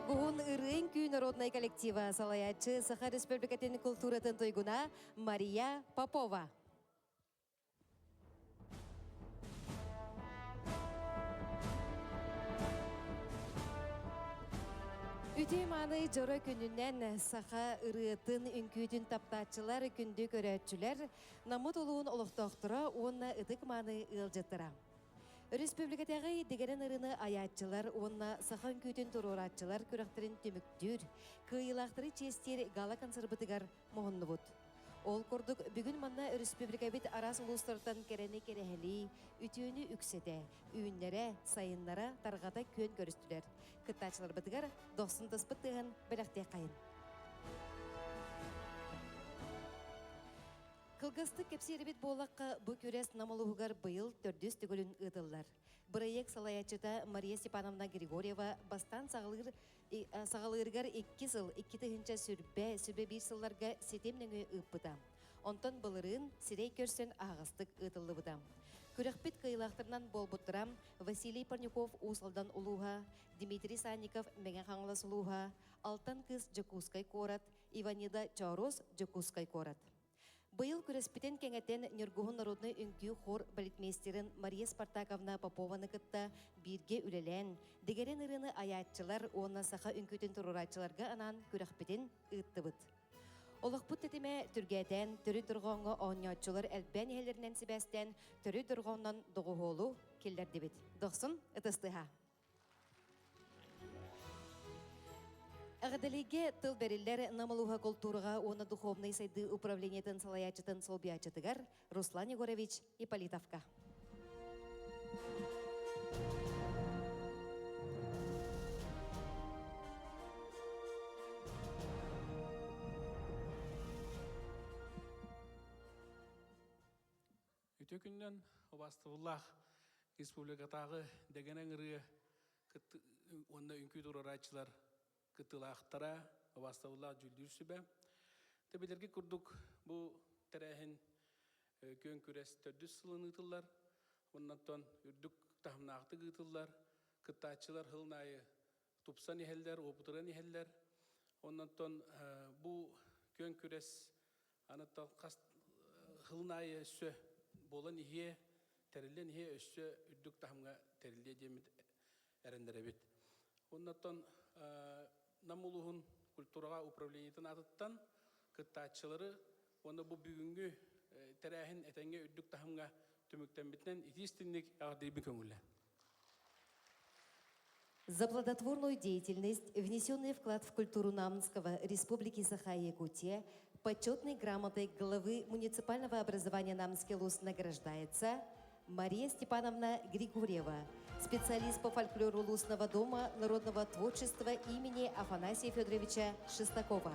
Ньургуһун ырыа-үҥкүү народнай коллектива салайааччы Саха Республикатын култууратын туйгуна Мария Попова. Үтүө-мааны дьоро күнүнэн саха ырыатын, үҥкүүтүн таптааччылар, күндү көрөөччүлэр, Наммыт улууһун олохтоохторо уонна ытык-мааны ыалдьыттара. Өрөспүүбүлүкэтээҕи дэгэрэн ырыаны айааччылар уонна саха үҥкүүтүн туруорааччылар күрэхтэрин түмүктүүр, кыайыылаахтары чиэстиир гала-концербытыгар моһуннубут. Ол курдук, бүгүн манна өрөспүүбүлүкэбит араас улуустартан кэрэни кэрэһэлии, үтүөнү үксэтэ, үүннэрэ, сайыннара, тарҕата күөн көрүстүлэр. Кыттааччыларбытыгар дохсун тыспыт тыаһын бэлэхтиэххэйин. Кылгастык кэпсиэрибит буоллахха, бу күрэс Нам улууһугар быйыл төрдүс төгүлүн ыытыллар. Бырайыак салайааччыта Мария Степановна Григорьева бастаан саҕалыыр саҕалыырыгар икки сыл, 2000 сүрбэ, сүрбэ биир сылларга ситим нөҥүө ыыппыта. Онтон былырыын сирэй көрсөн аһаҕастык ыытыллыбыта. Күрэхпит кыайыылаахтарынан буолбуттара Василий Парнюков Уус Алдан улууһа, Дмитрий Санников Мэҥэ Хаҥалас улууһа, Алтан Кыыс Дьокуускай куорат, Иванида Чоорос Дьокуускай куорат. Быйыл күрэспитин кэҥэтэн Ньургуһун народнай үҥкүү хор балетмейстерин Мария Спартаковна Попованы кытта бииргэ үлэлээн, дэгэрэн ырыаны айааччылар уонна саха үҥкүүтүн туруорааччыларга анаан күрэхпитин ыыттыбыт. Олохпут тэтимэ түргээтээн, төрүт дорҕооҥҥо оонньооччулар элбээн иһэллэринэн сибээстээн, төрүт дорҕооннон доҕуһуолу киллэрдибит. Дохсун ытыстыһа! Эҕэрдэлиигэ тыл бэриллэр Нам улууһа култуураҕа уонна духовнай сайдыы управлениетын салайааччытын солбуйааччытыгар Руслан Егорович Ипполитовка. Үтүө күнүнэн убаастабыллаах республикатааҕы дэгэнэн ырыа уонна үҥкүү туруорааччылар кыттыылаахтара, убаастабыллаах дьүүллүүр сүбэ. Тэбилэргэ курдук бу тэрээһин күөн күрэс төрдүс сылын ыытыллар. Оннортон үрдүк таһымнаахтык ыытыллар. Кыттааччылар сылын аайы тупсан иһэллэр, уопутуран иһэллэр. Оннортон бу күөн күрэс Аны хас сылын аайы өссө буолан иһиэ, тэриллэн иһиэ өссө үрдүк таһымҥа тэриллиэ диэммит эрэннэрэбит. Оннуттан Нам улууһун культураҕа управлениетын аатыттан кыттааччылары уонна бу бүгүҥҥү тэрээһин этэҥҥэ үрдүк таһымҥа түмүктэммитинэн итии-истиҥник эҕэрдиибин көҥүллээн. За плодотворную деятельность, внесенный вклад в культуру Намского Республики Саха-Якутия, почетной грамотой главы муниципального образования Намский Лус награждается Мария Степановна Григорьева, специалист по фольклору Лусного дома народного творчества имени Афанасия Федоровича Шестакова.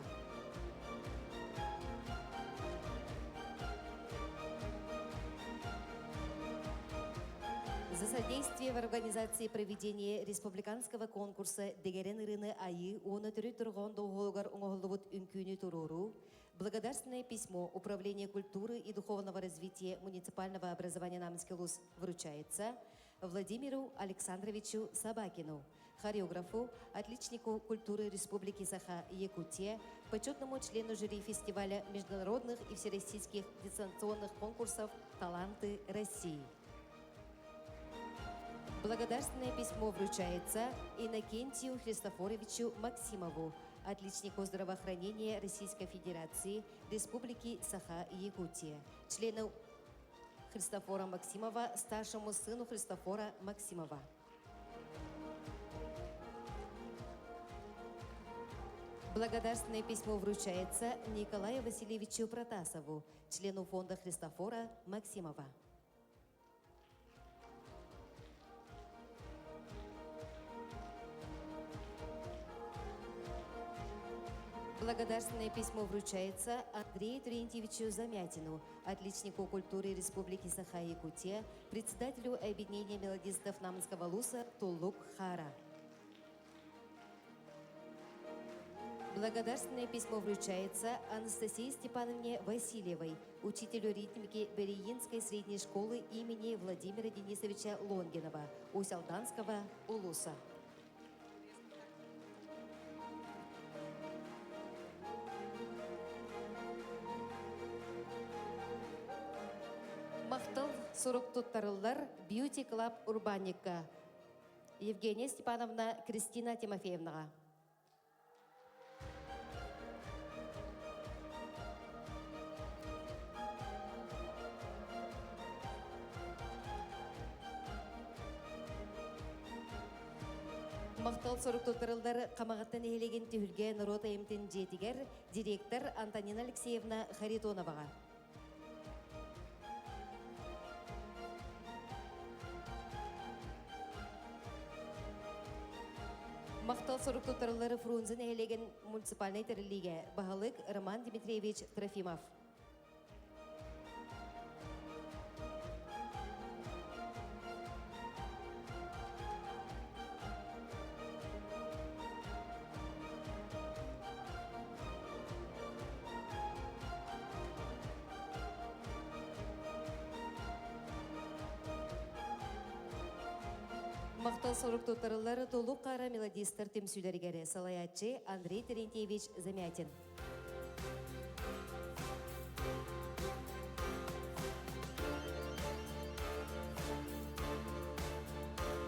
За содействие в организации проведения республиканского конкурса Дэгэрэн ырыаны айыы уонна төрүт дорҕоон доҕуһуолугар оҥоһуллубут үҥкүүнү туруоруу, благодарственное письмо Управления культуры и духовного развития муниципального образования Намский Улус вручается Владимиру Александровичу Собакину, хореографу, отличнику культуры Республики Саха-Якутия, почетному члену жюри фестиваля международных и всероссийских дистанционных конкурсов «Таланты России». Благодарственное письмо вручается Иннокентию Христофоровичу Максимову, отличнику здравоохранения Российской Федерации, Республики Саха-Якутия, члену Христофора Максимова, старшему сыну Христофора Максимова. Благодарственное письмо вручается Николаю Васильевичу Протасову, члену фонда Христофора Максимова. Благодарственное письмо вручается Андрею Терентьевичу Замятину, отличнику культуры Республики Саха-Якутия, председателю объединения мелодистов Намского луса Туллук Хара. Благодарственное письмо вручается Анастасии Степановне Васильевой, учителю ритмики Бериинской средней школы имени Владимира Денисовича Лонгинова, Усть-Алданского Улуса. сурук туттарыллар Beauty Club урбаанньыкка Евгения Степановна Кристина Тимофеевнаҕа. Махтал сурук туттарыллар Хамаҕатта нэһилиэгин түһүлгэ норуот айымтын дьиэтигэр директор Антонина Алексеевна Харитоноваҕа. Махтал сурук туттарыллары Фрунзе нэһилиэгин муниципальнай тэриллиигэ баһылык Роман Дмитриевич Трофимов. Махтал сурук туттарыллар Тулук Хара мелодистар түмсүүлэригэр салайааччы Андрей Терентьевич Замятин.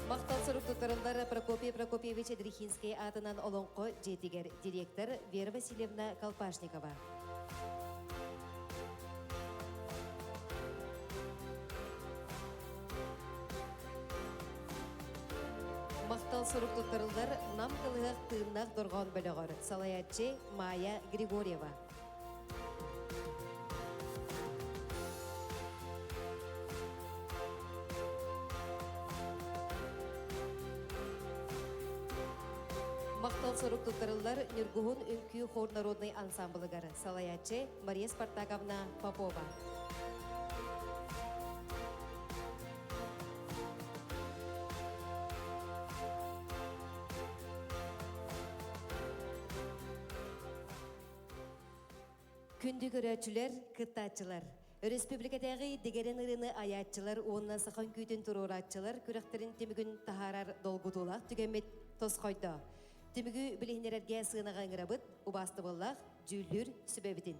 Махтал сурук туттарыллар Прокопий Прокопьевич Дрихинский аатынан Олоҥхо дьиэтигэр директор Вера Васильевна Колпашникова. Махтал сурук туттарыллар Нам кылыһах тыыннаах дорҕоон бөлөҕөр салайааччы Майя Григорьева. Махтал сурук туттарыллар Ньургуһун үҥкүү хор народный ансамблыгар салайааччы Мария Спартаковна Попова. Күндү көрөөччүлэр, кыттааччылар! Өрөспүүбүлүкэтээҕи дэгэрэн ырыаны айааччылар уонна саха үҥкүүтүн туруорааччылар күрэхтэрин түмүгүн таһаарар долгутуулаах түгэммит тосхойдо. Түмүгү билиһиннэрэргэ сыанаҕа ыҥырабыт убаастабыллаах дьүүллүүр сүбэбитин.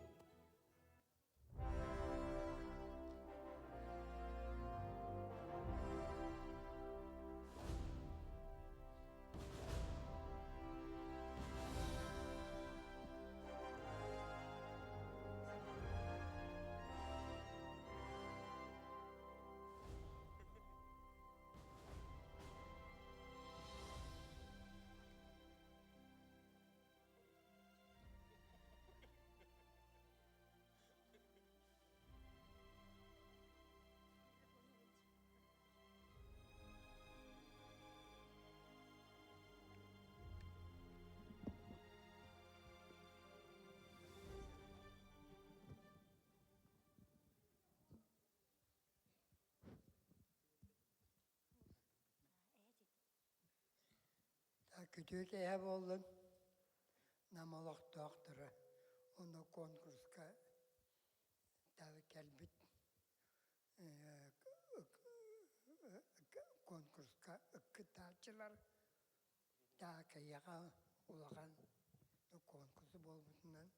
Күтүө киэһэ буоллун, Нам олохтоохторо уонна конкурска кэлбит конкурска кыттааччылар Таакайаҕа улахан конкурс буолбутунан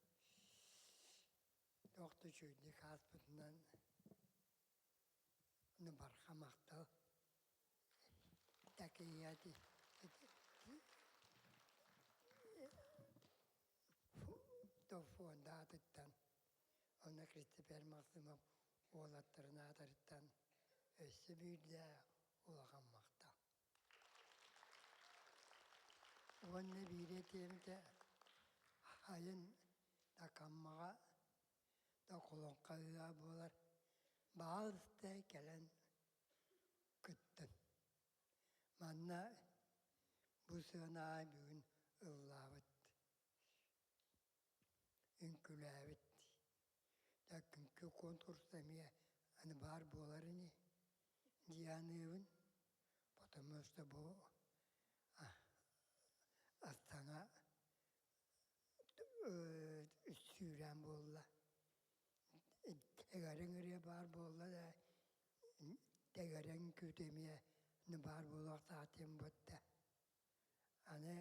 туох да үчүгэйдик ааспытынан барҕа махтал Такияти фондаатыттан Онно Кристопер Максимов уолаттарын аатарыттан өссө биирдэ улахан махтал. Уонна биири этиэмитэ айын Такаммаҕа да Холоҥхо ыа буолар баалыстай кэлэн кыттын. Манна бу сыанаҕа бүгүн ыллаабыт үҥкүүлээбит да конкурс эмиэ аны баар буолар ини дии саныыбын потому что бу саҥа сүүрээн буолла тэгэрэҥ ырыа баар буолла да тэгэрэҥ үҥкүүтэ эмиэ баар буолуохтаах диэн буотта аны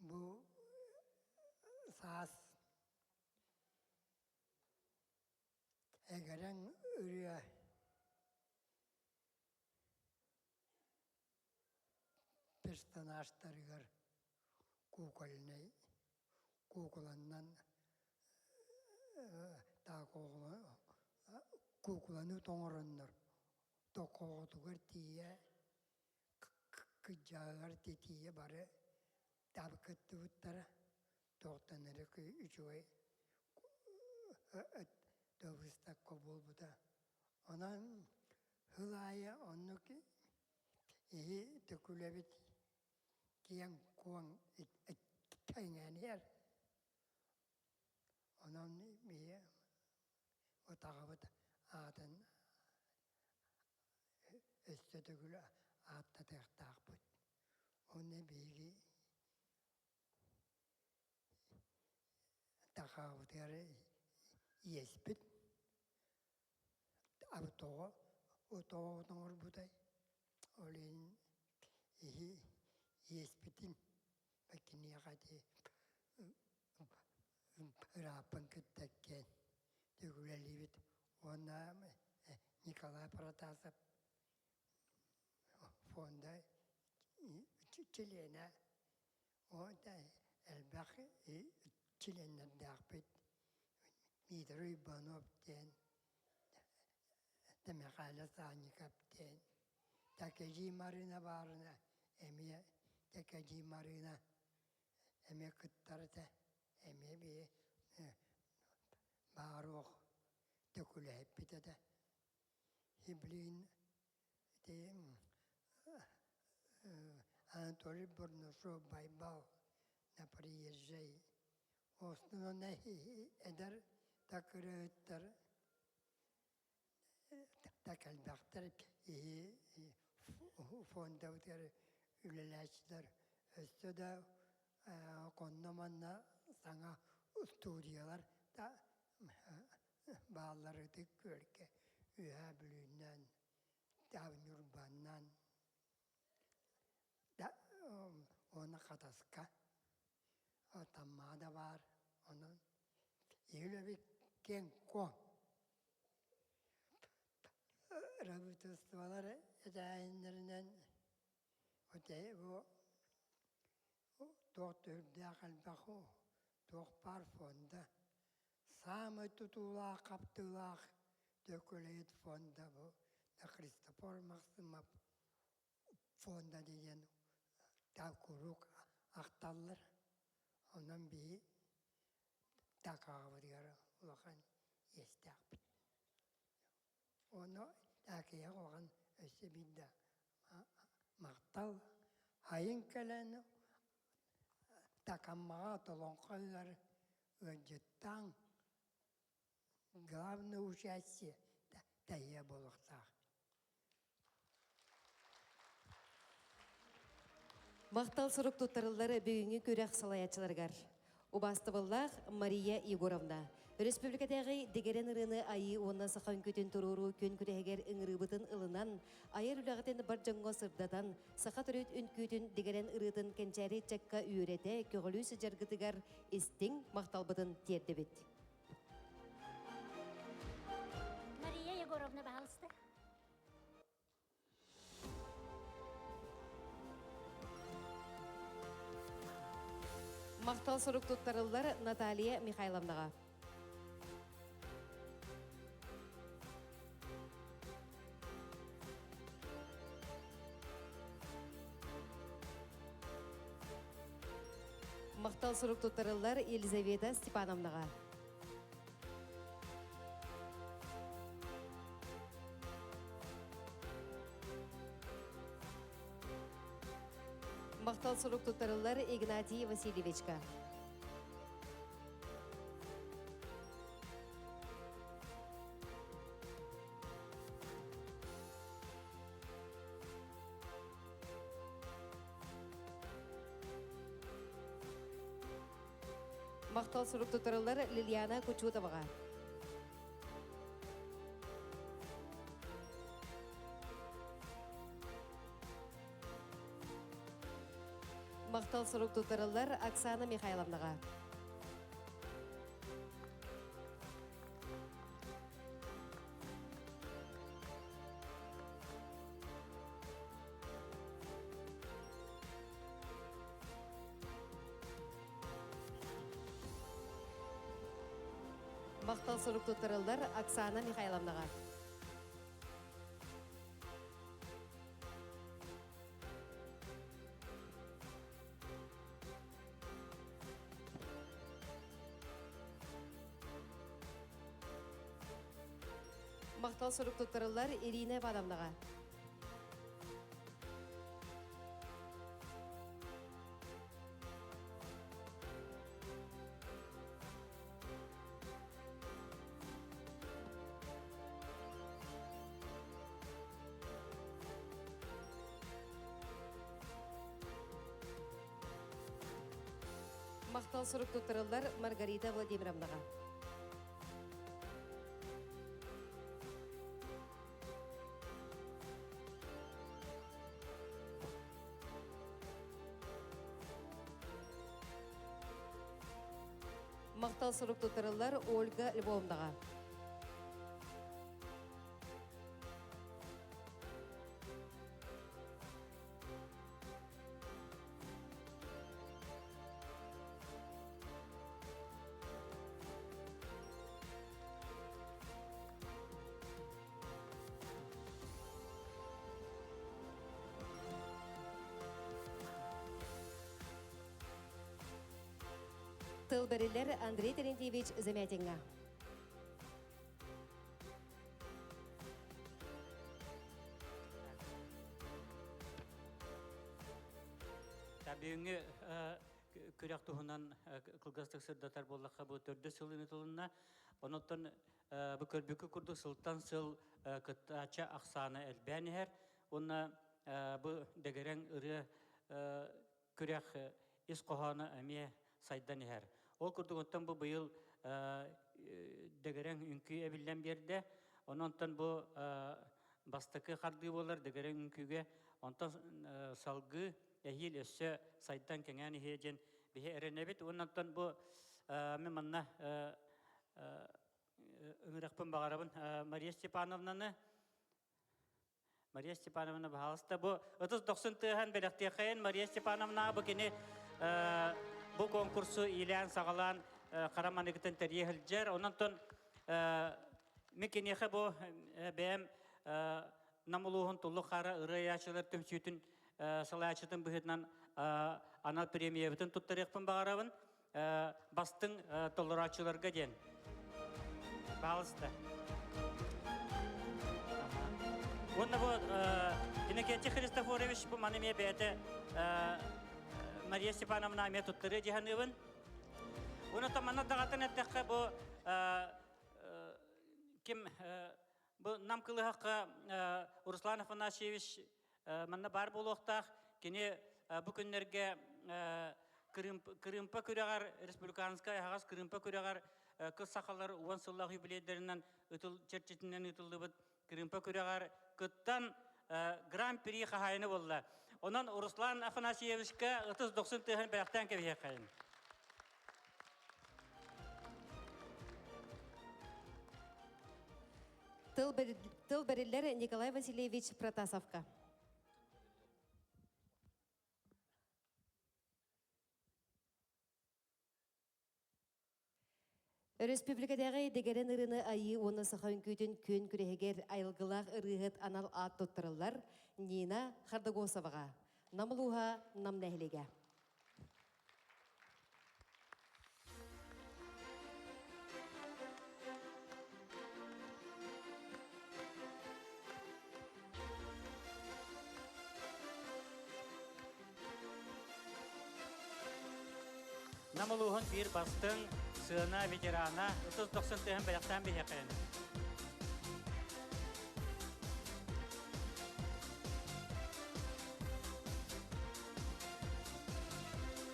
Бу саас эгэрэҥ Ырыа персонажтарыгар кукольнай куукуланнан куукуланы тоҥороннор токоҕотугар тиийэ кыдьааҕар тиийэ бары табыкыттыбыттара туохтан эрэ үчүгэй выставка буолбута. Онон сыл аайы оннук иһи төкүлэбит киэҥ-куоҥ кэҥэниэр. Онон биһи утаҕабыт аатын өссө төгүл ааттатыахтаахпыт. Уонна биһиги Тахаабытыгар иэспит тоҕо тоҕо оҥорбутай ол иһин иһи иэспитин киниэхэ ити ырааппын кытта иккиэн үлэлиибит уонна Николай Протасов фонда чилиэнэ Элбэх чилиэннэрдээхпит Дмитрий Иванов диэн, Михаил Санников диэн, Тэкэдьии Марыына баарына эмиэ Тэкэдьии Марыына эмиэ кыттар этэ, эмиэ биһи баар-уох төкүлэһиппит этэ. Иблин ити Анатолий Бурнашов Байбал на приезжай основной эдэр такырыһыттар такэлбэхтэр фондабытыгар үлэлээччилэр өссө да конно-манна саҥа студиялар да бааллар Ытык Күөлгэ Үөһээ Бүлүүннэн Ньурбаннан уонна Хатаска Таммаҕа да баар онон үлэбит киэҥ-куоҥ правительстволар этээһиннэринэн бу туох төрдээх элбэх туох баар фонда Саамай тутуулаах, хаптыылаах Төкүлэйит фонда бу Христофор Максимов фонда диэн куруук ахталлар. Онон биһи такаҕабытыгар улахан иэстээхпит. Ону такыйах улахан өссө биирдэ махтал айын кэлэн Такаммаҕа толоҥхо ыар ыалдьыттааҥ главное участие тэйиэ буолуохтаах. Махтал сурук туттарыллар бүгүҥҥү күрэх салайааччыларыгар. Убаастабыллаах Мария Егоровна, өрөспүүбүлүкэтээҕи дэгэрэн ырыаны айыы уонна саха үҥкүүтүн туруоруу күн күрэһигэр ыҥырыыбытын ылынан, айар үлэҕитин бар дьоҥҥо сырдатан, саха төрүт үҥкүүтүн дэгэрэн ырыатын кэнчээри ыччакка үөрэтэ, көҕүлүү сыдьаргытыгар истиҥ махталбытын тиэрдэбит. Мария Егоровна, пожалуйста. Махтал сурук туттарыллар Наталья Михайловнаҕа. Махтал сурук туттарыллар Елизавета Степановнаҕа. Махтал сурук туттарыллар Игнатий Васильевичка. Махтал сурук туттарыллар Лилиана Кучутоваҕа. Махтал сурук туттарыллар Оксана Михайловнаҕа. Махтал сурук туттарыллар Оксана Михайловнаҕа. Махтал сурук туттарыллар Ирина Ивановнаҕа. Махтал сурук туттарыллар Маргарита Владимировнаҕа. Махтал сурук туттарыллар Ольга Львовнаҕа. Тыл бэриллэр Андрей Терентьевич Замятинга. Бүгүҥҥү күрэх туһунан кылгастык сырдатар буоллахха, бу төрдүс сыл ыытылынна. Онон бу көрбүккү курдук сылтан сыл кыттааччы ахсаана элбээн иһэр. Уонна бу дэгэрэҥ ырыа күрэх ис хоһооно эмиэ сайдан иһэр. Ол курдук оттон бу быйыл дэгэрэҥ үҥкүү эбиллэн биэрдэ. Онон бу бастакы хардыы буолар дэгэрэҥ үҥкүүгэ. Онтон салгыы эһиил өссө сайдан кэҥээн иһиэ диэн биһи эрэнэбит. Уонна оттон бу мен манна ыҥырыахпын баҕарабын Мария Степановнаны. Мария Степановна, баһаалыста, бу ытыс дохсун тыаһан бэлэхтиэхэйин Мария Степановна бу кини бу конкурсу иилээн-саҕалаан хара маныгытын тэрийэ сылдьар. Онон мин киниэхэ бу бэйэм Нам улууһун Туллук Хаара ырыа түмсүүтүн салайааччытын быһыытынан анал премиябытын туттарыахпын баҕарабын. Бастыҥ толорооччуларга диэн. Пожалуйста. Уонна бу Иннокентий Христофорович бу маны эмиэ бэйэтэ Мария Степановна эмиэ туттарыа дии саныыбын. Уонна манна даҕатан эттэххэ бу ким бу Нам кылыһахха Руслан Афанасьевич манна баар буолуохтаах. Кини бу күннэргэ Кырыымпа күрэҕэр, республиканскай аһаҕас Кырыымпа күрэҕэр кыс сахалар уон сыллаах юбилейдэринэн ытыл чэрчитинэн ыытыллыбыт Кырыымпа күрэҕэр кыттан Гран-при хаһаайына буолла. Онон Руслан Афанасьевичка ытыс дохсун тыаһын бэлэхтээн кэбиһиэххэйин. Тыл бэриллэр Николай Васильевич Протасовка. Өрөспүүбүлүкэтээҕи дэгэрэн ырыаны айыы уонна саха үҥкүүтүн күөн күрэһигэр айылгылаах ырыаһыт анал аат туттарыллар Нина Хардогосоваҕа. Нам улууһа, Нам нэһилиэгэ. Нам улууһун биир бастыҥ сыана ветерана 30 тыһын бэлэхтээн биһиэхэ.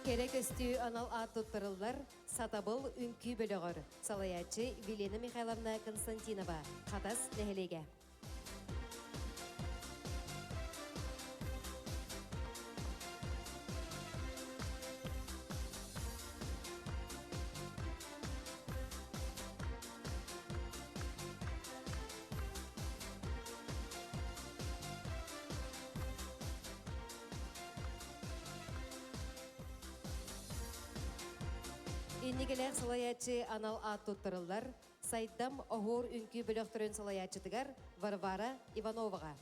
Кэрэ көстүү анал аат туттарыллар Сатабыл үҥкүү бөлөҕөр салайааччы Вилена Михайловна Константинова, Хатас нэһилиэгэ. Инникилээх салайааччы анал аат туттарыллар Сайдам оһуор үҥкүү бөлөхтөрүн салайааччытыгар Варвара Ивановаҕа.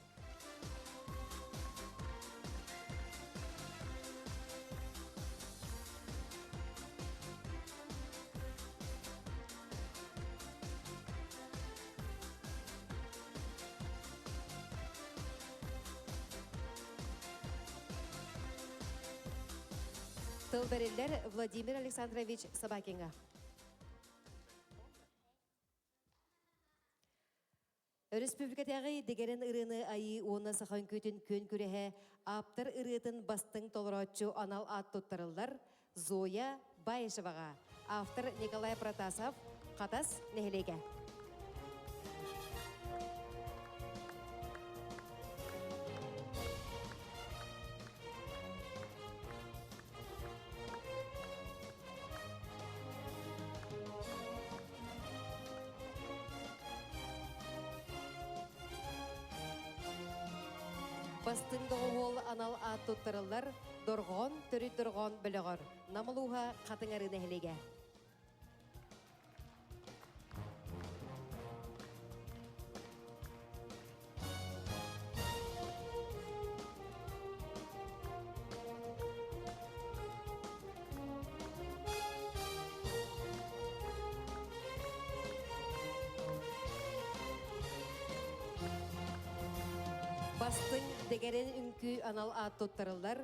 Тыл бэриллэр Владимир Александрович Собакиҥа. Өрөспүүбүлүкэтээҕи дэгэрэн ырыаны айыы уонна саха үҥкүүтүн күөн күрэһэ ааптар ырыатын бастыҥ толорооччу анал аат туттарыллар Зоя Баишеваҕа. Автор Николай Протасов, Хатас нэһилиэгэ. Бастыҥ доҕуһуол анал аат туттарыллар Дорҕоон төрүт дорҕоон бөлөҕөр Нам улууһа Хатыҥ Арыы нэһилиэгэ. Бастыҥ дэгэрэн үҥкүү анал аат туттарыллар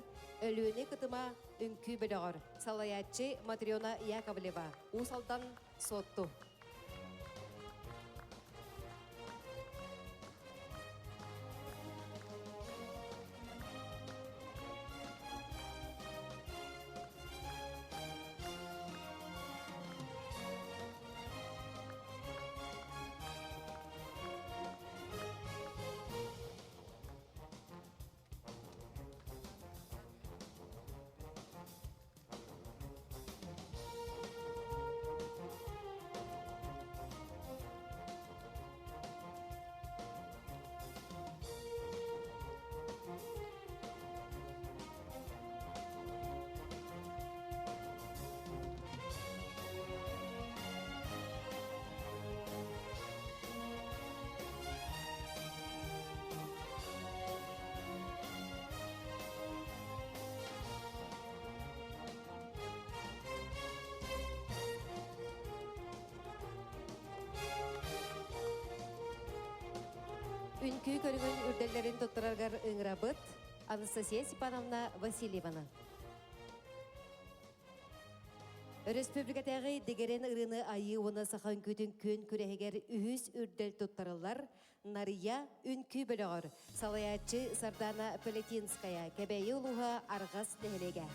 Өлүөнэ кытыма үҥкүү бөлөҕөр салайааччы Матрена Яковлева, Уус Алдан, Суотту. Үҥкүү көрүҥүн үрдэллэрин туттараргар ыҥырабыт Анастасия Степановна Васильеваны. Өрөспүүбүлүкэтээҕи дэгэрэн ырыаны айыы уонна саха үҥкүүтүн күөн күрэһигэр үһүс үрдэл туттарыллар Нарыйа үҥкүү бөлөҕөр салайааччы Сардана Полетинская, Кэбээйи улууһа Арҕас нэһилиэгэ.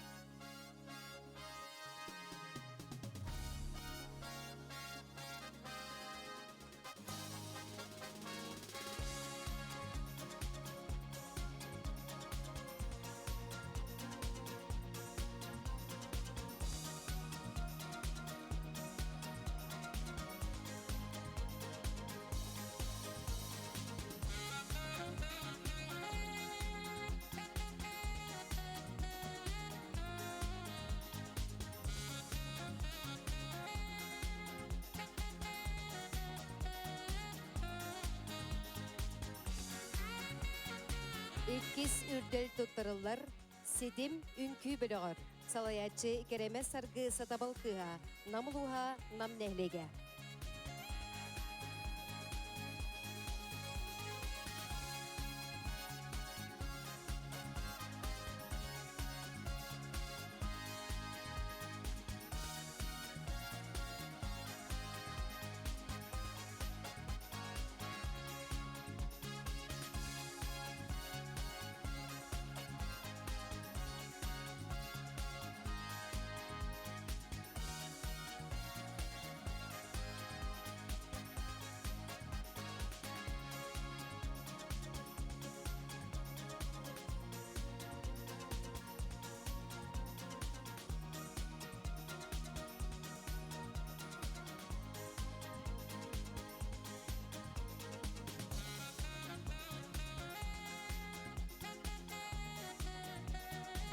Иккис үрдэл туттарыллар Ситим үҥкүү бөлөҕөр салайааччы Кэрэмэс Саргы Сатабыл кыыһа Нам улууһа Нам нэһилиэгэ.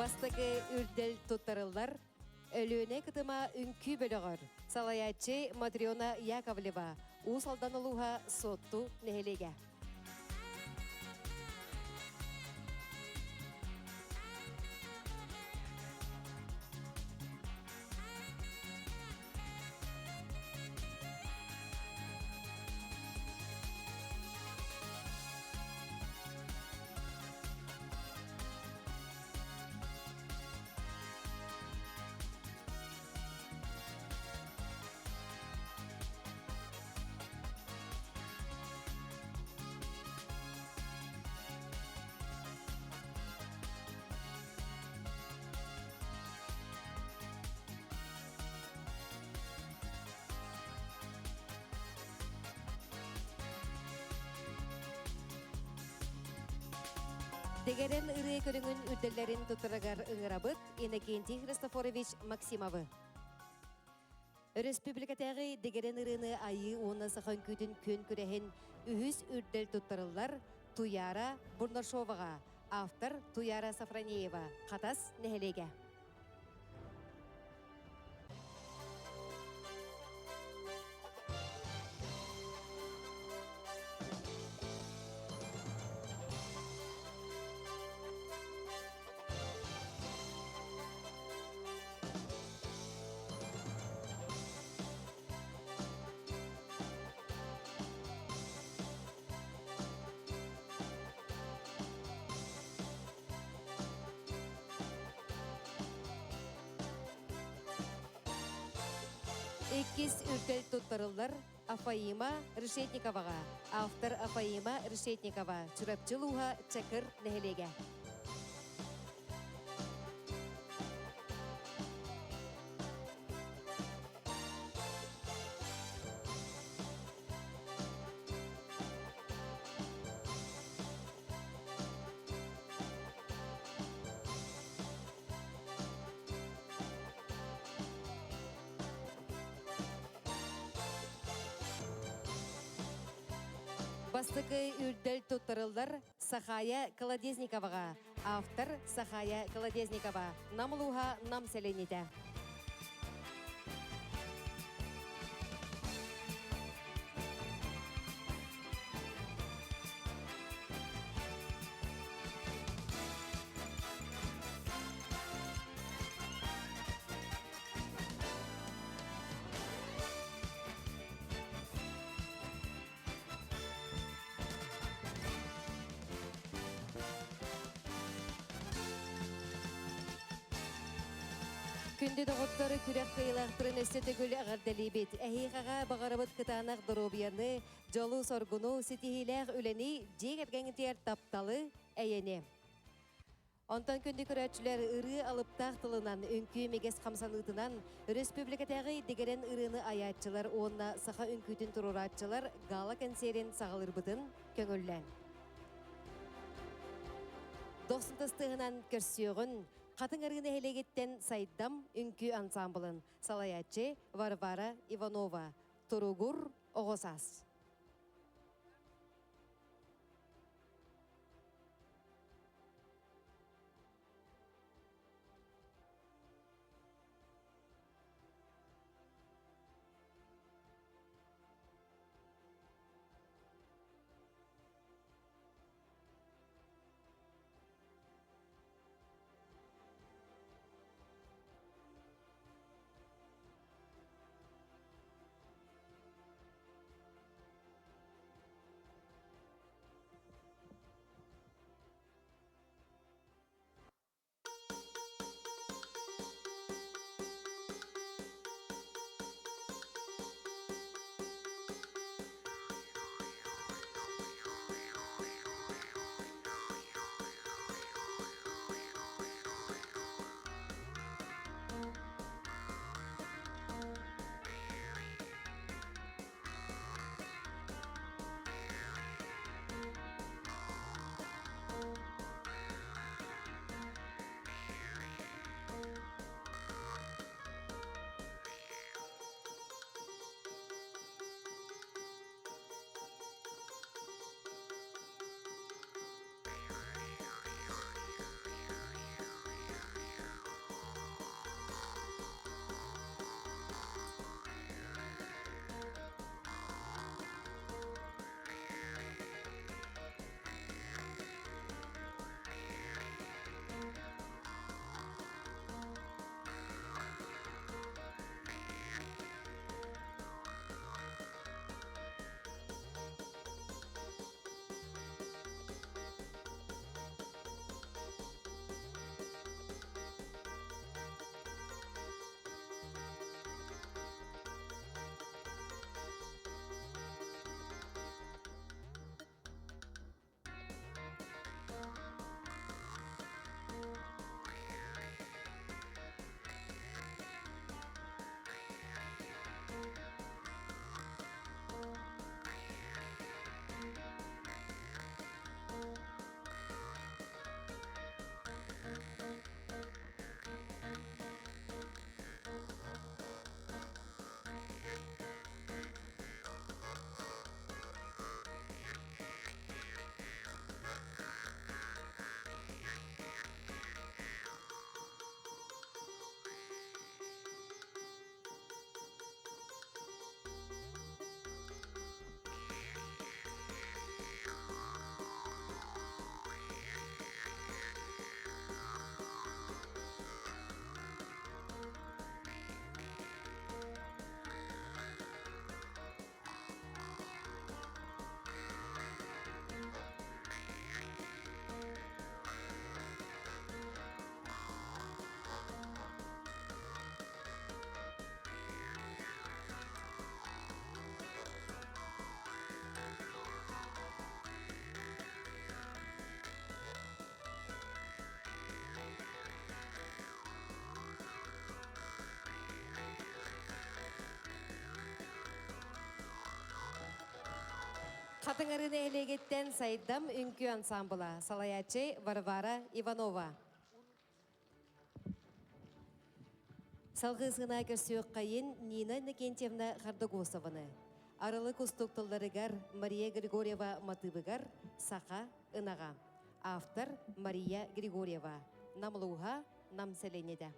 Бастакы үрдэл туттарыллар. Өлүөнэ кытыма үҥкүү бөлөҕөр салайааччы Матрена Яковлева, Уус Алдан улууһа Суотту нэһилиэгэ. Дэгэрэн ырыа көрүҥүн үрдэллэрин туттарыгар ыҥырабыт Иннокентий Христофорович Максимовы. Өрөспүүбүлүкэтээҕи дэгэрэн ырыаны айыы уонна саха үҥкүүтүн күөн күрэһин үһүс үрдэл туттарыллар Туяра Бурнашоваҕа, автор Туяра Сафронеева, Хатас нэһилиэгэ. Иккис үрдэл туттарыллар Афаима Решетниковаҕа. Автор Афаима Решетникова, Чурапчы улууһа Чакыр нэһилиэгэ. Бастакы үрдэл туттарыллар Сахая Колодезниковаҕа. Автор Сахая Колодезникова. Нам улууһа Нам сэлиэнньэтэ. Күндү доҕоттор, күрэх кыайыылаахтарын өссө төгүл эҕэрдэлиибит. Эһиэхэҕэ баҕарабыт кытаанах доруобуйаны, дьолу-соргуну, ситиһиилээх үлэни, дьиэ кэргэҥҥитигэр тапталы, эйэни. Онтон күндү көрөөччүлэр ырыа алыптаах тылынан, үҥкүү имигэс хамсаныытынан өрөспүүбүлүкэтээҕи дэгэрэн ырыаны айааччылар уонна саха үҥкүүтүн туруорааччылар гала-кэнсиэрин саҕалыырбытын көҥүллээн. Дохсун тыстыһынан көрсүөҕүн Хатыҥ Арыы нэһилиэгиттэн Сайдам үҥкүү ансаамбылын салайааччы Варвара Иванова, Туругур оҕо саас. Хатыҥ-Арыы нэһилиэгиттэн Сайдам үҥкүү ансаамбыла, салайааччы Варвара Иванова. Салгыы сыына көрсүөххэйин Нина Иннокентьевна Хардогосованы. Арылы кустук тылларыгар Мария Григорьева матыыбыгар Саха ынаҕа. Автор Мария Григорьева. Намлууһа Нам сэлиэнньэтэ.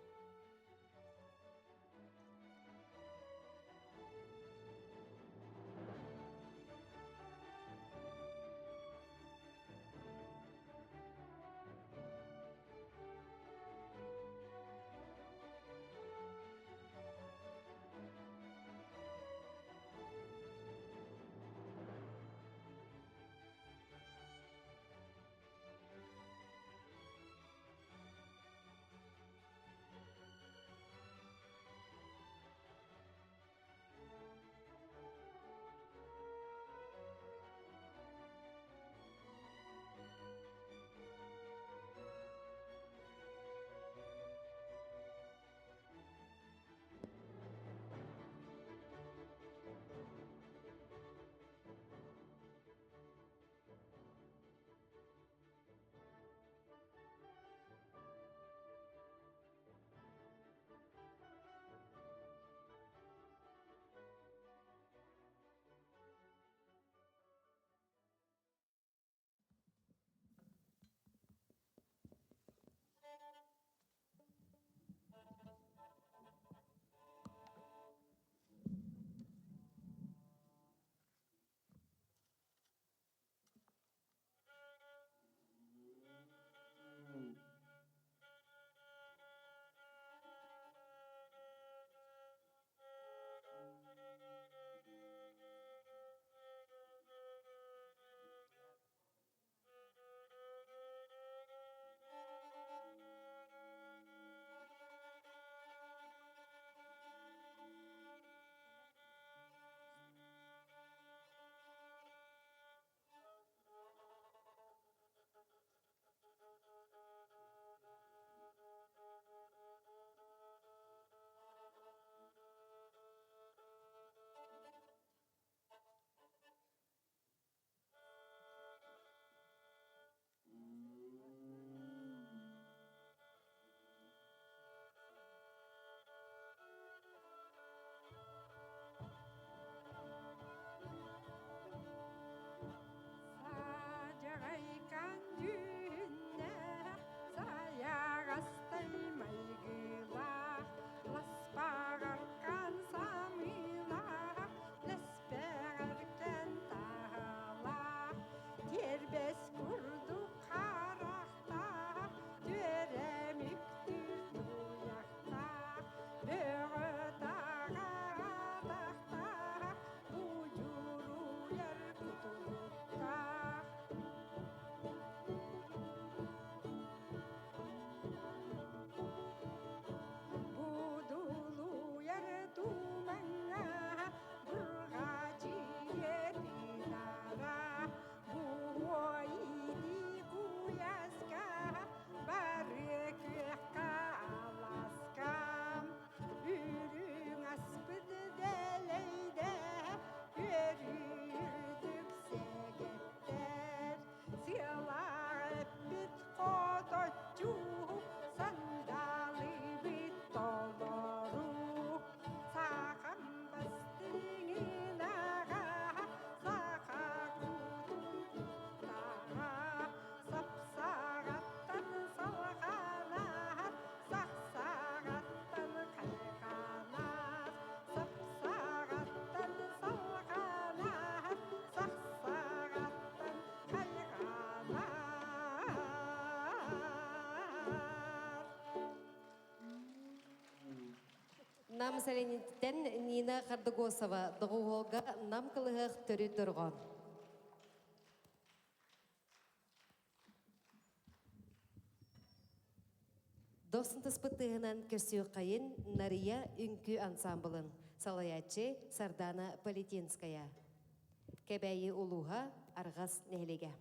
Саадьаҕайкан дьүһүннээх, сайаҕастай майгылаах, ласпаҕаркан самыылаах, лэспэҕэркэн таһалаах, тиэрбэс курдук харахтаах, түөрэмүктүүр туйахтаах, бөҕө-таҕа атахтаах, будьуруйар кутуруктаах. Будулуйар тумаҥҥа бурҕачыйа тыынара, буһуо-иитии куйааска бары күөххэ алааска. Үрүҥ аспыт дэлэйдэ, үөрүүрдүк сэгэттэр. Сыалаах эппит хоточчу, сандалыбыт толору. Сахам бастыҥынаҕа, саха кутун куттаҕа, сапсаҕаттан салҕанар, сахсаҕаттан хайҕанар, сапсаҕаттан салҕанар, сахсаҕаттан хайҕанар. Нам сэлиэнньэтиттэн Нина Хардыгосова доҕуһуолга Нам кылыһах төрүт дорҕоон. Дохсун тыспыт тыаһынан көрсүөххэйин Нарыйа үҥкүү ансаамбылын салайааччы Сардана Политинская. Кэбээйи улууһа Арҕас нэһилиэгэ.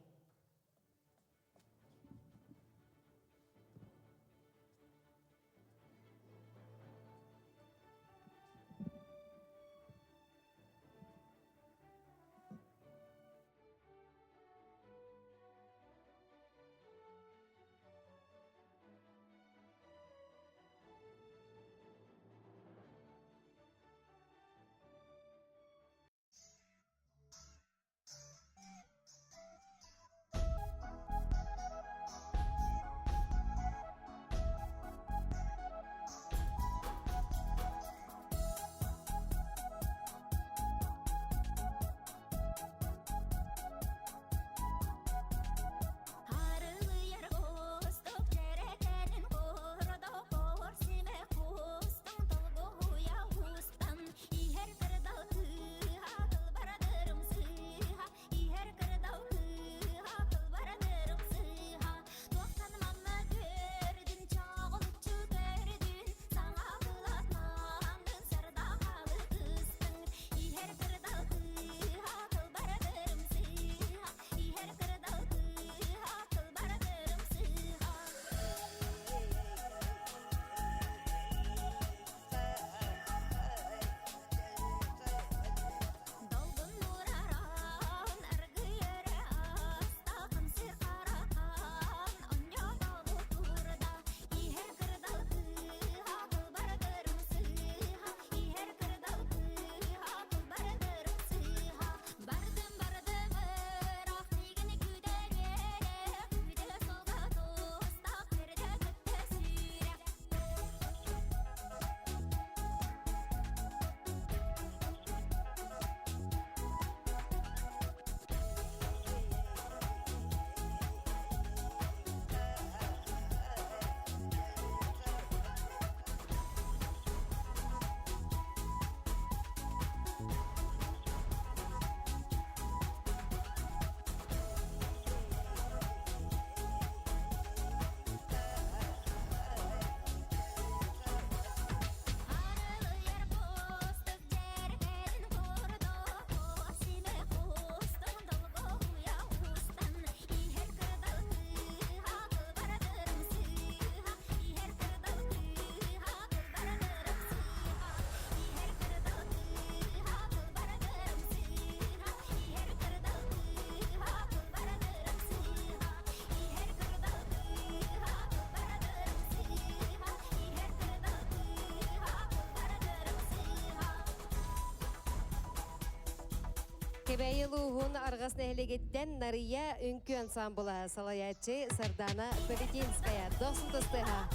Кэбээйи улууһун Арҕас нэһилиэгиттэн Нарыйа үҥкүү ансаамбыла салайааччы Сардана Полетинская дохсун тыстыһа.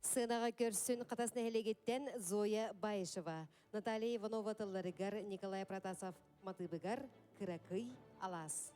Сыанаҕа көрсүн Хатас нэһилиэгиттэн Зоя Баишева, Наталья Иванова тылларыгар Николай Протасов матыыбыгар Кыракый алаас.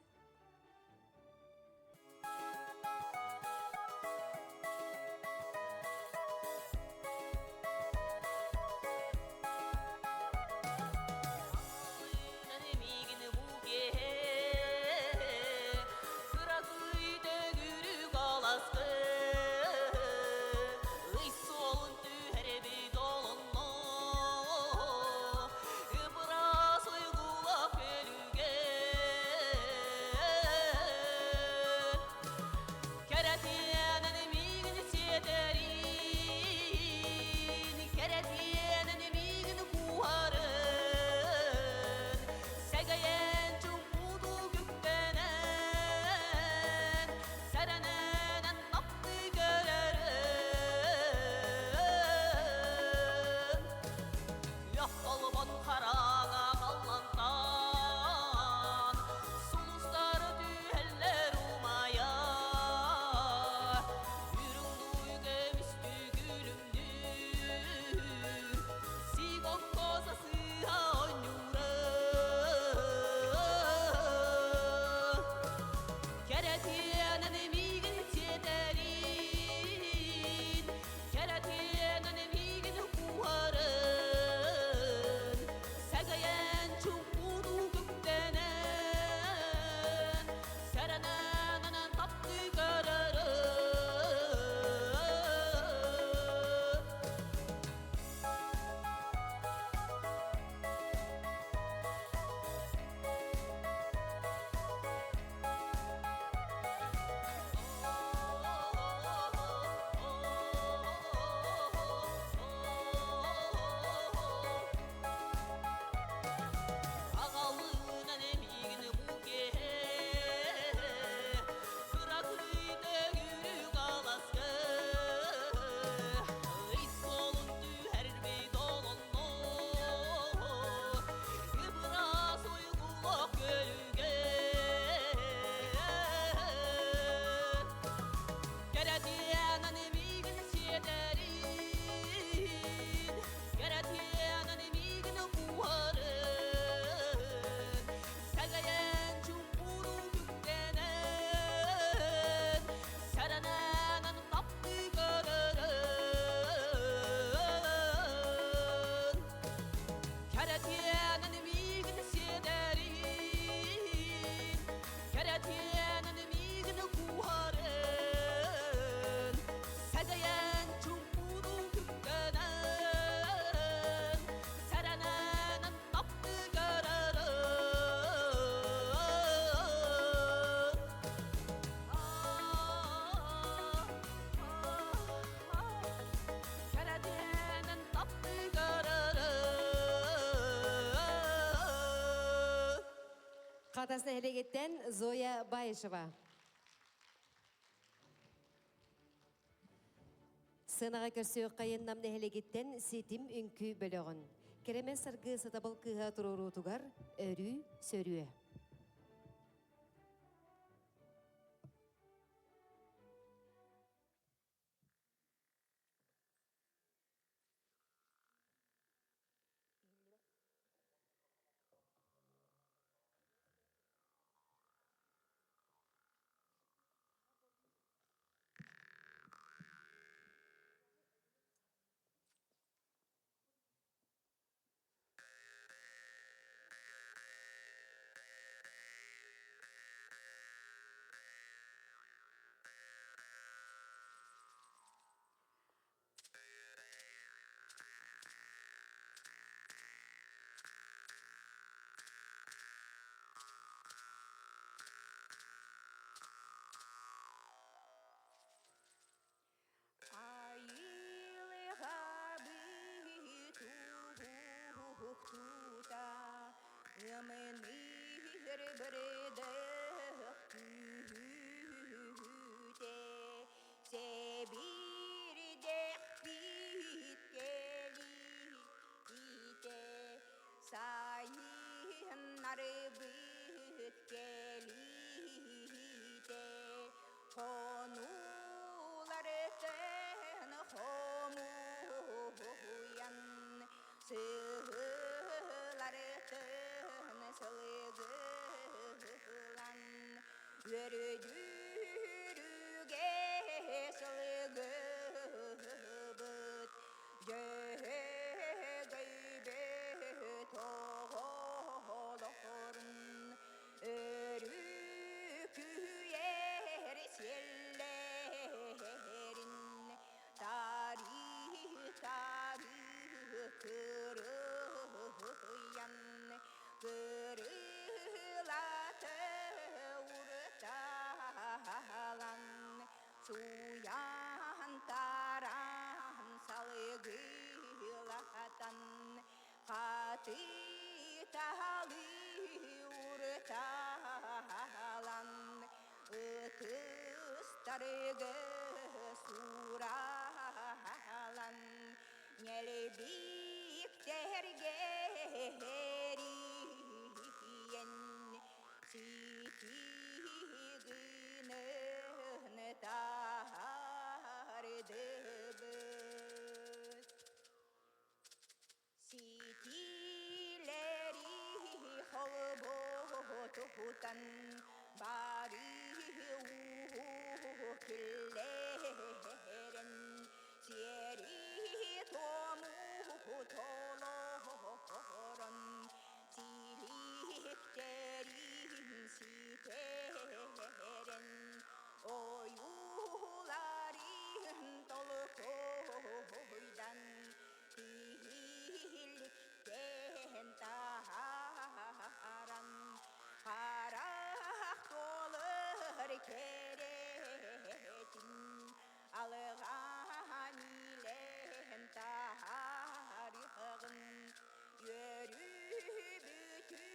Кэрэтиэнэн миигин сиэтэрин, кэрэтиэнэн миигин кууһарын, сэгэйэн чуҥкуту күктэнэн, сэрэнэн таптыы көрөрүн. Күөх толбон хараҥа халлантан сулустар түһэллэр умайа үрүҥ дуй көмүстүү күлүмнүүр сиик окко сасыһа оонньуура Кэрэтиэнэн миигин сиэтэрин, кэрэтиэнэн миигин кууһарын, сэгэйэн чуҥкунуу күктэнэн, сэрэнэн таптыы көрөрүн. Аҕалыынан эмиигин бу киэһэ кыракый төгүрүк аласка ый суолун түһэрбит олонно ыбыраас уйгулах көлүгэ Кэрэтиэнэн миигин сиэтэрин, кэрэтиэнэн миигин кууһарын, сэгэйэн чуҥкуру күктэнэн, сэрэнэн таптыы көрөрүн. Кэрэтиэнэн миигин сиэтэрин, кэрэтиэнэн миигин кууһарын, сэгэйэн чуҥкуру күктэнэн, сэрэнэн таптыы көрөрүн. Кэрэтиэнэн таптыы көрөрүн. Хатас нэһилиэгиттэн Зоя Баишева. Сыанаҕа көрсүөххэйин Нам нэһилиэгиттэн Ситим үҥкүү бөлөҕүн. Кэрэмэс саргы сатабыл кыыһа туруоруутугар өрүү сөрүө. Айылыга ымыныр бырдых Сиэллэрин Тари-тари кырыйан Кырылаты урталан Суян таран салгылатан Хатыталы урталан Ытыстарыгы сууралан Ньэлбиктэргэ эрийэн Ситигинэн таһаардыбыт. Ситиилэри холбоотутан бары уу киллэрэн сиэри-туому толорон силиктэрин ситэрэн ойууларын толкуйдан Тиһиликтэн таһааран харах туолар кэрэтин алҕаан илэн таһаарыаҕын үөрүүбүтүн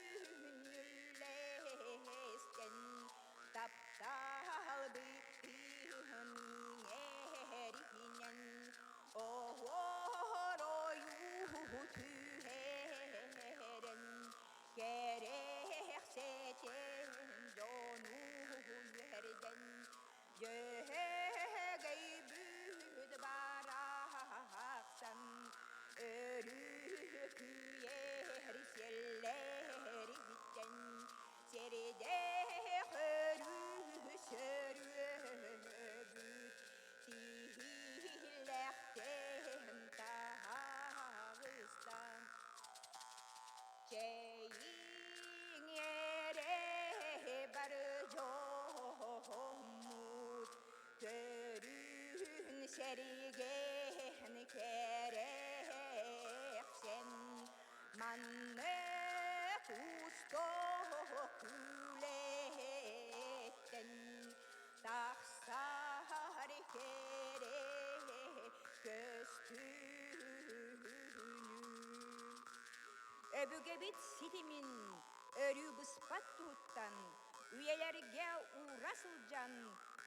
үллэстэн тапталбытын иҥэринэн Оһуор-ойуу түһэрэн, кэрэхсэтэн дьону үөрдэн, Дьөһөгөйбүт барахсан өрүкүйэр сиэллэриттэн сирдээх өрүс өрүөбүт Тиһилэхтэн таҕыста Чэйиҥ эрэ бар дьоммут Көрүн сэргээн кэрэхсэн Маннык устуох үлэттэн Тахсар кэрэ көстүүнү Өбүгэбит ситимин өрүү быспат туһуттан үйэлэргэ уура сылдьан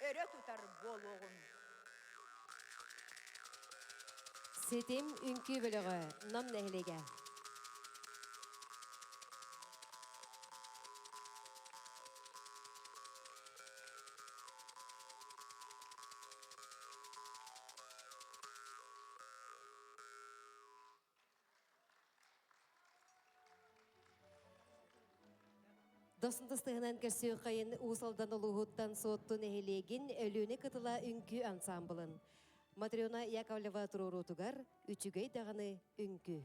өрө тутар буолуоҕун. Ситим үҥкүү бөлөҕө Нам нэһилиэгэ. Досун тыстыһынан көрсүөххэйин Уус Алдан улууһуттан Суотту нэһилиэгин Өлүөнэ кытыла үҥкүү ансаамбылын Матрена Яковлева туруоруутугар үчүгэй даҕаны үҥкүү.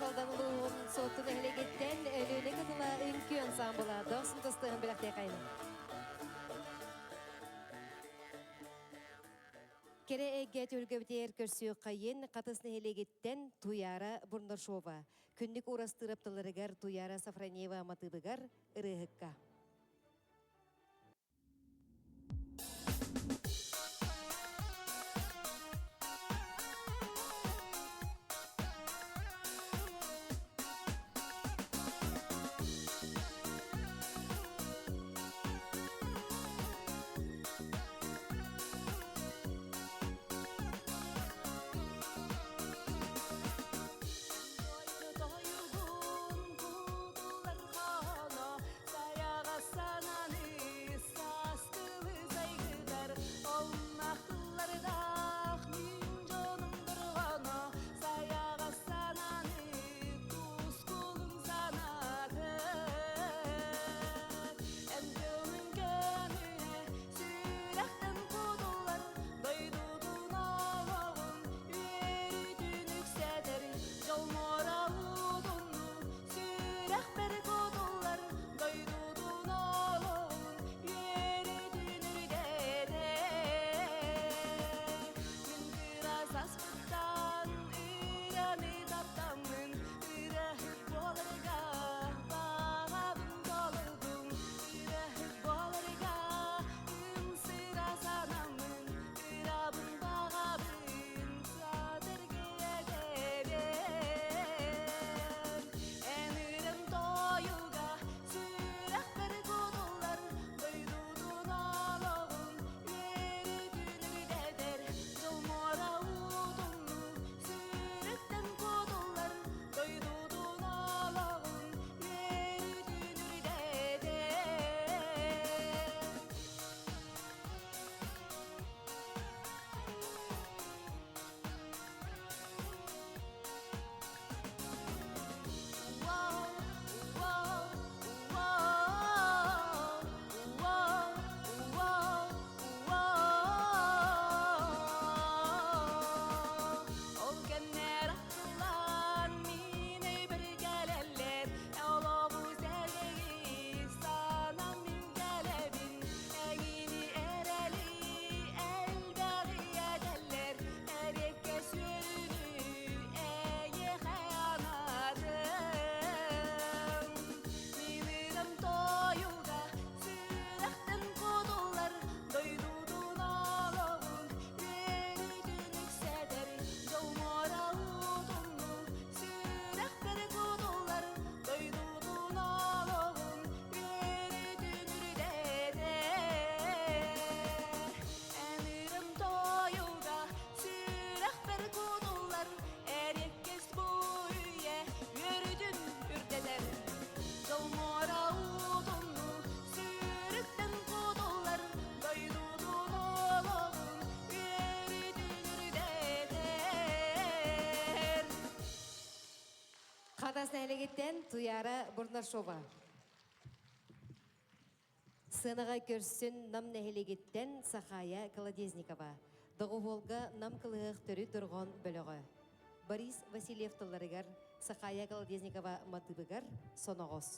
Уус Алдан улууһун Суотту нэһилиэгиттэн Өлүөнэ кытыла үҥкүү ансаамбыла дохсун тастыһын бэлэхтиэхэйин. Кэрэ эйгэ түһүлгэбитигэр көрсүөххэйин Хатыс нэһилиэгиттэн Туяра Бурнашова. Күннүк уурастыырап тылларыгар Туяра Сафронеева матыыбыгар ырыаһыкка. Тойугун кутулар хоно Саяға сананы саскылы сайгыдар Олнақтылардақ мин жоным тұрғаны Саяға сананы тускулун санаты Эн көмін көмүе сүрәхтен кудулар Дойдудун олоғун үөрүтүн үксэтер Жолмора удунну сүрэхпэр кутуллар Дойдудун олоҕун үөрүтүн үрдэтэр Мин кыра саспыттан ыраны таптаммын Ырыаһыт буоларга баҕабын толордум Ырыаһыт буоларга ымсыра санаммын Ырабын баҕабын саатыргыйа Эн ырам тойуга сүрэхпэр кутуллар Дойдутун олоҕун үөрүтүн үрдэтэр Дьол муора утумну сүрүттэн кутуллар Дойдутун олоҕун үөрүтүн үрдэтэр. Ол кэннэр аттылан мин өйбөр кэлэллэр Олоҕу сэргии санам мин кэлэбин Эҥини эрэли элбэҕи этэллэр Эриэккэ сүөрүнү эйиэхэ анаатым Мин ырам тойуга сүрэхтэн кутуллар Дойдутун олоҕун үөрүүтүн үксэтэр Дьол муора утумну сүрэхпэр кутуллар Дойдутун олоҕун үөрүүтүн үрдэтэр Эн ырам тойуга сүрэхпэр кутуллар Эриэккэс бу үйэ үөрүүтүн үрдэтэр Дьол муора утумну сүрүттэн кутуллар Дойдутун олоҕун үөрүүтүн үрдэтэр. Хатас нэһилиэгиттэн Туяра Бурнашова. Сыанаҕа көрсүн Нам нэһилиэгиттэн Сахая Колодезникова. Доҕуһуолга Нам кылыһах төрүт дорҕоон бөлөҕө. Борис Васильев тылларыгар Сахая Колодезникова матыыбыгар Соноҕос.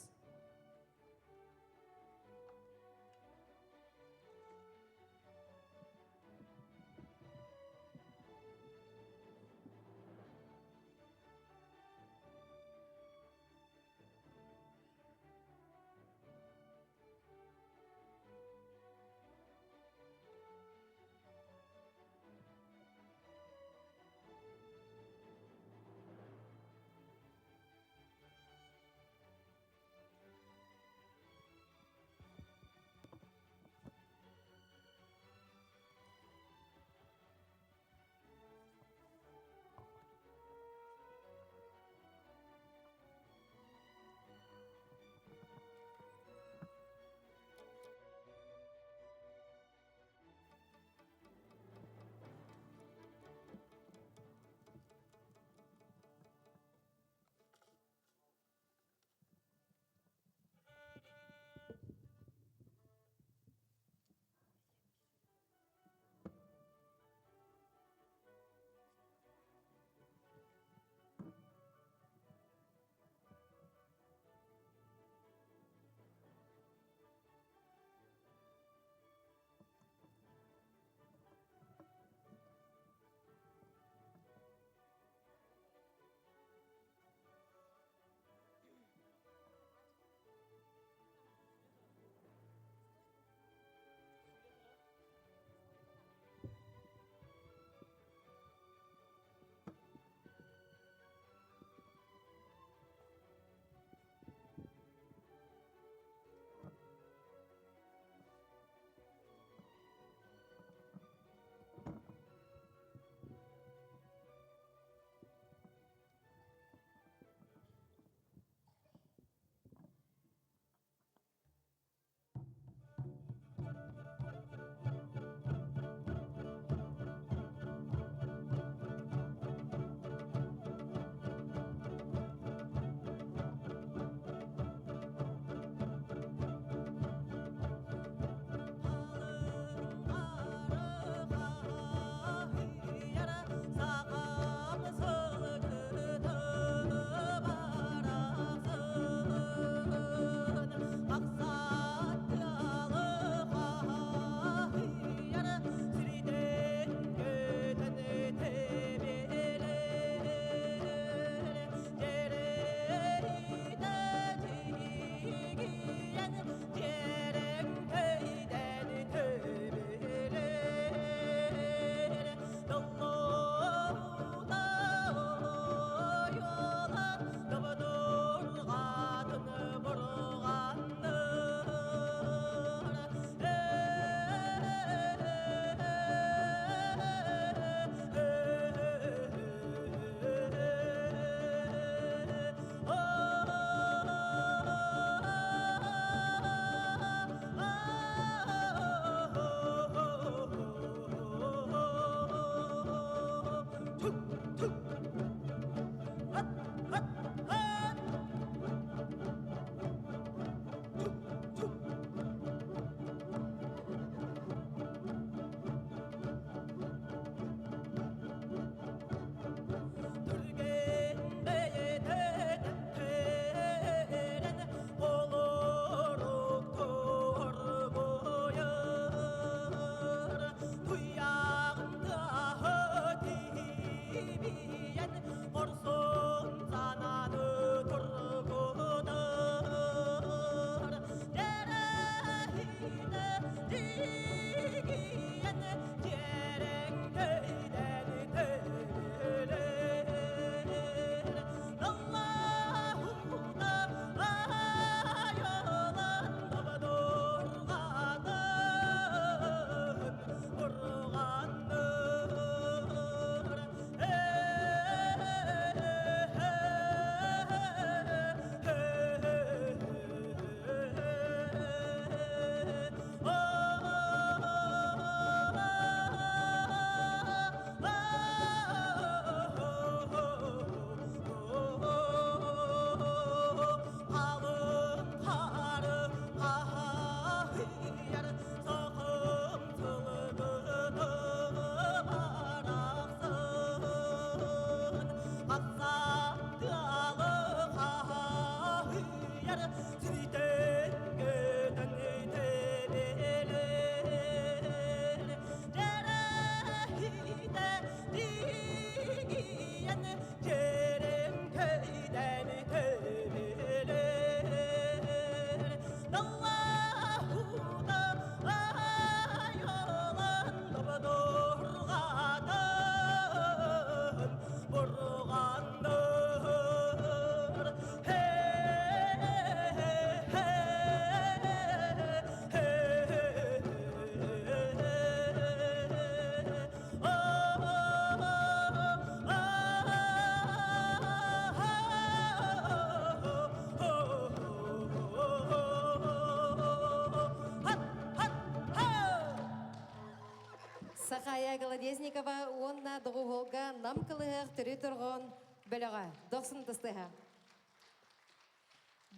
Сахая Голодезникова уонна доҕуһуолга Нам кылыһах төрүт дорҕоон бөлөҕө дохсун тыстыһа.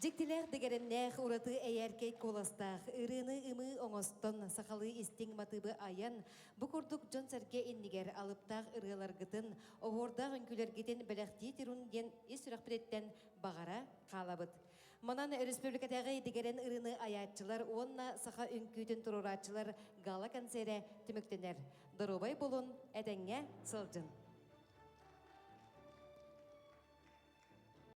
Дьиктилээх дэгэрэннээх ураты эйээркэй куоластаах ырыаны ымыы оҥостон сахалыы истиҥ матыыбы айан бу курдук дьон-сэргэ иннигэр алыптаах ырыаларгытын, оһуордаах үҥкүүлэргитин бэлэхтии турун диэн ис сүрэхпититтэн баҕара хаалабыт. Манан өрөспүүбүлүкэтээҕи дэгэрэн ырыаны айааччылар уонна саха үҥкүүтүн туруорааччылар гала-концерэ түмүктэнэр. Доруобай булун, этэҥҥэ сылдьын!